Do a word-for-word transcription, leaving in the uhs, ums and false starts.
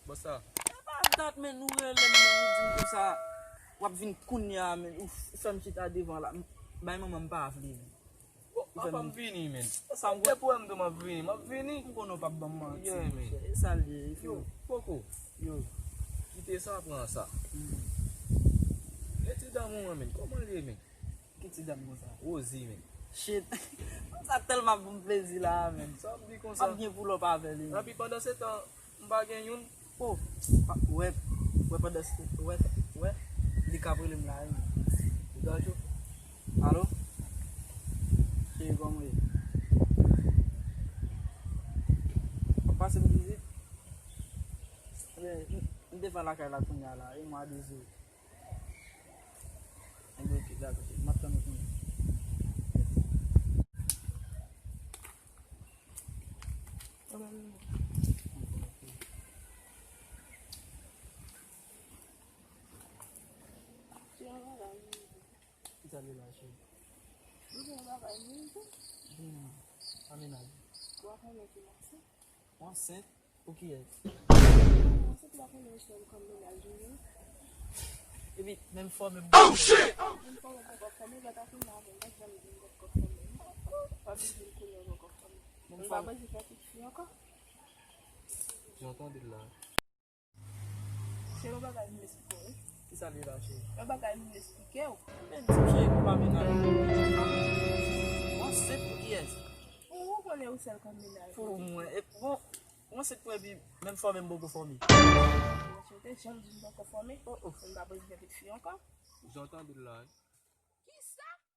Bòs la. E pa dat, men, ou rele m, men, ou di m konsa, w ap vin kounye a, men, ou f-, fè m chita devan la. M-, bay manman m pa vle, men. Bon, apa m vini, men. Sa m wè. Depi w wè m di w m ap vini, m ap vini. M konnen w p ap ban m manti, yeah, men. E sa l ye, e yo, poko. Yo. Kite sa, pran sa. Hmm. E ti dam ou an, men. Kòman l ye, men? Ki ti dam konsa? Rosie, men. Shit. Sa tèlman ap ban m plezi la, men. Sa m di konsa. M ap gen pull up avè li, men. Epi pandan se tan, m pa gen youn. Oh, pa, wè, wè pandan se, wè, wè, li k ap rele m la, wi. Li ka cho. Alo? Cheri, kòman w ye? W ap pase m vizit? Ebyen, m, m devan lakay la kounye a la, e mwa de zo. Ebyen, oke, dakò, cheri, m ap tann ou kounye a. Ki sa l ye la, cheri? Ou gen yon bagay, wi. Vin nan menaj. Ou ap renmen finanse? Ou ansent? Pou kiyès? Ou ansent, ou ap renmen sèl kòm menaj ou, wi. Epi, menm fòme m. Oh, shit! Menm fòme m poko fòme, lè ta fin la avè m, pa janm di m poko fòme. Pa vin di m kounye a ou poko fòme. Menm fòme. M pa bezwen fè tout fi ankò. Jan w tande l la. Se yon bagay m vle eksplike w, wi. Ki sa l ye la, cheri? Yon bagay m vle eksplike w. Men, di m, cheri, konpa menaj. Ou ansent pou kiyès? Ou, ou konnen ou sèl kòm menaj. Pou mwen. E, bon, ou ansent pou epi menm fòme m poko fòme. Ou te janm di m poko fòme. Oh, oh. M pa bezwen fè tout fi ankò. Jan w tande l la, wi.